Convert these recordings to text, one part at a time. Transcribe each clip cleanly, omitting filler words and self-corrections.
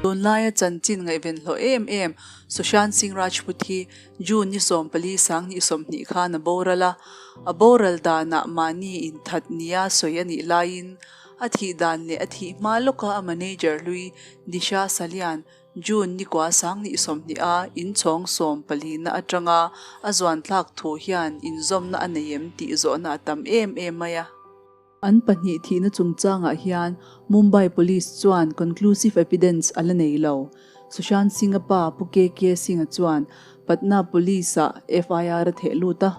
Tunlaia chanchin ngaihven hlawh em em Sushant Singh Rajput hi June ni 14 2020 khan a boral a, a boral danah mahni inthat nia sawi a nih laiin a thih dan leh a thih hma lawka a manager hlui Disha Salian June ni kua 2020 a inchhawng 14 na atanga a zuanthlak thu hian inzawmna a nei em tih zawhna a tam em em mai a. An pahnih thihna chungchangah hian Mumbai Police chuan conclusive evidence a la nei lo. Sushant Singh-a pa Pu KK Singh-a chuan Patna Police-ah FIR a theh lut a.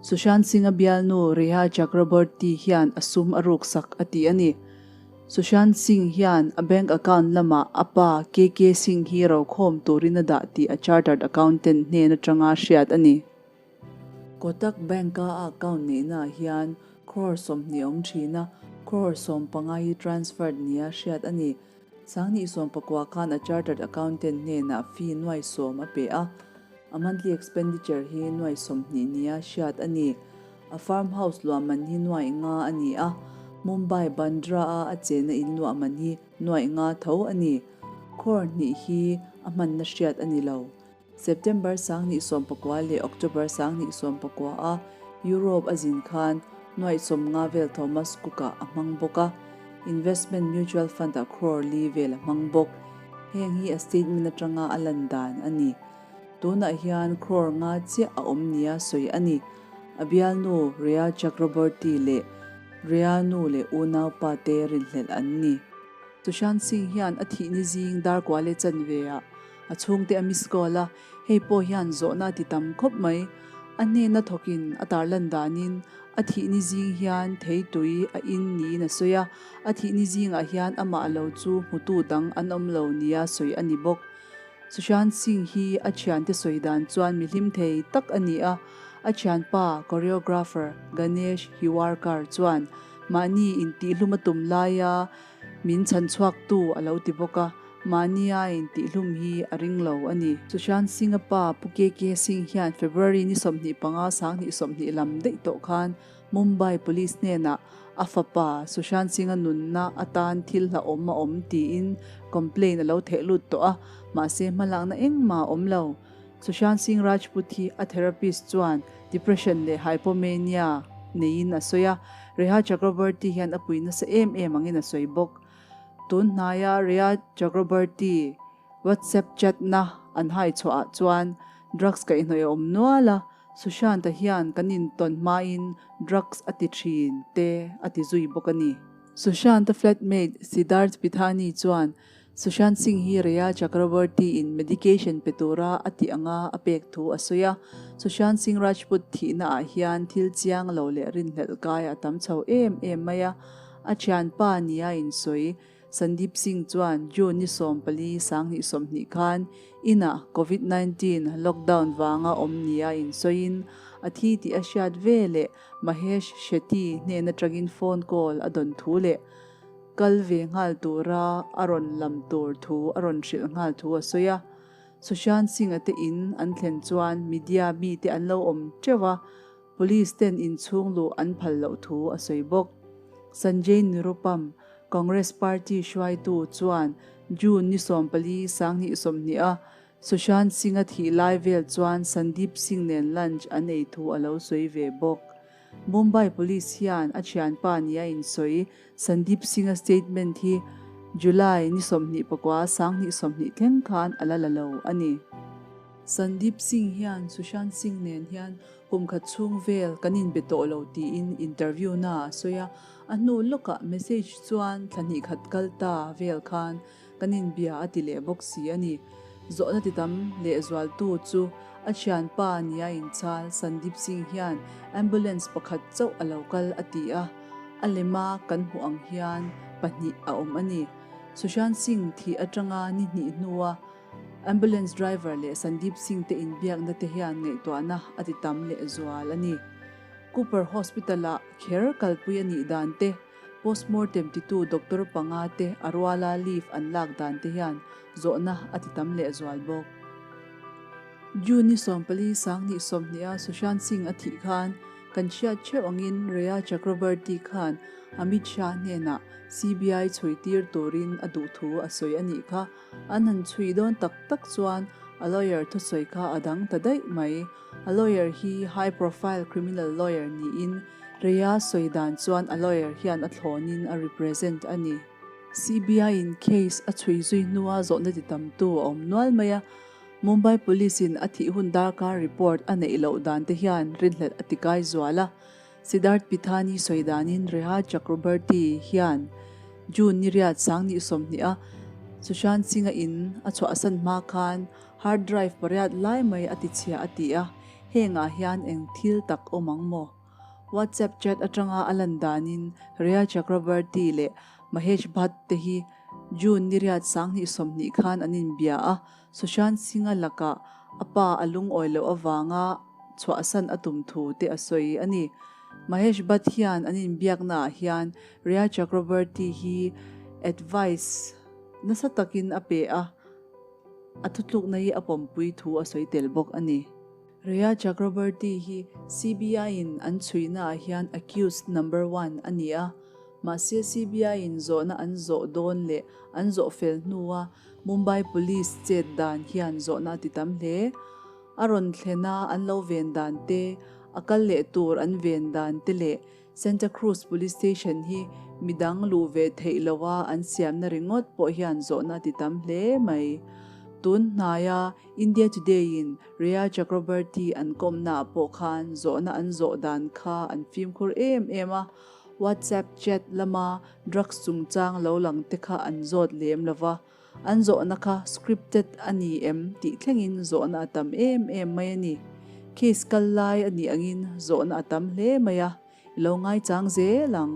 Sushant Singh-a bialnu Rhea Chakraborty hian a sum a ruksak a ti a ni. Sushant Singh hian a bank account lamah a pa KK Singh hi rokhawm turin a dah tih a chartered accountant hnen atanga hriat a ni. Kotak Bank-a a account neihnaah hian crore 20 awm thin a, crore 15 hi transferred nia hriat a ni. 2019 khan a chartered accountant hnenah fee nuai 10 a pe a, a monthly expenditure hi nuai 20 nia hriat a ni. A farm house luah man hi nuai nga a ni a, Mumbai Bandra-a a chenna in luah man hi nuai nga tho a ni. Crore hnih hi a hmanna hriat a ni lo. September 2019 leh October 2019 a Europe a zin khan nuaih 50 vel Thomas Cook-ah a hmang bawk a, investment mutual fund-ah crore li vel a hmang bawk. Heng hi a statement atanga a lan dan a ni. Tunah hian crore nga chiah a awm nia sawi a ni. A bialnu Rhea Chakraborty leh Rhea nu leh unaupa te rinhlelh an ni. Sushant Singh hian a thihni zing dar kua leh chanve ah A chhungte a miss call a, hei pawh hian zawhna a ti tam khawp mai. A hnena thawkin a tarlan danin a thihni zing hian theitui a in niin a sawi a, a thihni zingah hian amah lo chu hmutu dang an awm lo nia sawi a ni bawk. Sushant Singh hi a thiante sawi dan chuan mi hlim thei tak a ni a, a thianpa choreographer Ganesh Hiwarkar chuan mahni intihhlum a tum laia Min chhan chhuaktu a lo ti bawk a, mahnia intihhlum hi a ring lo a ni. Sushant Singh-a pa Pu KK Singh hian February ni 25 2020 lam daih tawh khan Mumbai Police hnenah a fapa Sushant Singh-a nunna atan thil hlauhawm a awm tiin complaint a lo theh lut tawh a, mahse hmalakna engmah a awm lo. Sushant Singh Rajput hi a therapist chuan depression leh hypomania neiin a sawi a, Rhea Chakraborty hian a pui nasa em em angin a sawi bawk. Tun hnaia Rhea Chakraborty WhatsApp chat na an hai chhuah ah chuan drugs kaihhnawih a awm nual a, Sushant-a hian kan intawn hmain drugs a ti thin te a ti zui bawk a ni. Sushant-a flatmate Siddharth Pithani chuan Sushant Singh hi Rhea Chakraborty in medication pe tura a tih anga a pek thu a sawi a, Sushant Singh Rajput thihna ah hian thil chiang lo leh rinhlelh kai a tam chho em em mai a, a thianpa nia insawi Sandeep Singh chuan June ni 14 2020 khan inah Covid 19 lockdown vanga awm nia insawiin a thi tih a hriat ve leh Mahesh Shetty hnen atangin phone call a dawn thu leh Kal ve nghal tura a rawn lam tur thu a rawn hrilh nghal thu a sawi a. Sushant Singh-a te in an thlen chuan media mite an lo awm teuh a, police ten inchhung luh an phal loh thu a sawi bawk. Sanjay Nirupam, Congress party hruaitu chuan June ni 14 2020 a Sushant Singh-a thih lai vel chuan Sandeep Singh nen lunch an ei thu a lo sawi ve bawk. Mumbai Police hian a thianpa nia insawi Sandeep Singh-a statement hi July ni 24 2020 thleng khan a la la lo a ni. Sandeep Singh hian Sushant Singh nen hian kum khat chhung vel kan inbe tawh lo tiin interview na a sawi a, a hnu lawkah message chuan thla hnih khat kal ta vel khan Kan inbia a ti leh bawk si a ni. Zawhna ti tam lehzualtu chu a thianpa nia inchal Sandeep Singh hian ambulance pakhat chauh a lo kal a ti a, a lema kan hmuh ang hian pahnih a awm a ni. Sushant Singh thih atanga ni hnih hnua ambulance driver leh Sandeep Singh te inbiakna te hian ngaihtuahna a ti tam lehzual a ni. Cooper Hospital-ah kher kalpui a nih dan te, Postmortem titu doctor panga te a ruala leave an lak dan te hian zawhna a ti tam lehzual bawk. June ni 14 2020 a Sushant Singh a thih khan Kan hriat theuh angin Rhea Chakrabarti khan Amit Shah hnenah CBI chhui tir turin a duh thu a sawi a nih kha. An han chhui dawn tak tak chuan a lawyer thusawi kha a dang ta daih mai. A lawyer hi high profile criminal lawyer niin Rhea sawi dan chuan a lawyer hian a thlawnin a represent a ni. CBI-in case a chhui zui hnua zawhna ti tamtu a awm nual mai a, Mumbai Police-in a thih hun darkar report a neih loh dan te hian rinhlelh a tikai zual a. Siddharth Pithani sawi danin Reha Chakrabarti hian June ni riat sanghnih 20 a Sushant Singh-a in a chhuahsan hma khan hard drive pariat lai mai a tichhia a ti a, hengah hian eng thil tak awm ang maw? WhatsApp chat atanga a lan danin Rhea Chakrabarti leh Mahesh Bhatt te hi June ni riat 20 20 khan an inbia a, Sushant Singh-a lakah a pa a lungawi loh avanga chhuahsan a tum thu te a sawi a ni. Mahesh Bhatt hian an inbiaknaah hian Rhea Chakrabarti hi advice nasa takin a pe a, a thutlukna hi a pawmpui thu a sawi tel bawk a ni. Rhea Chakrabarti hi CBI-in an chhuihnaah hian accused number one a ni a, mahse CBI-in zawhna an zawh dawn leh an zawh fel hnua Mumbai Police chet dan hian zawhna a ti tam hle. A rawn thlena an lo ven dan te, a kal leh tur an ven dan te leh Santa Cruz Police Station hi midang luh ve theih loha an siamna ringawt pawh hian zawhna a ti tam hle mai. Tun hnaia India Today-in Rhea Chakrabarti an kawmnaah pawh khan zawhna an zawh dan kha an fimkhur em em a, WhatsApp chat lama drugs chungchang lo lang te kha an zawt lem lo va, an zawhna kha scripted a ni em tih thlengin zawhna a tam em em mai a ni. Case kal lai a nih angin zawhna a tam hle mai a, i lo ngaichang zel ang.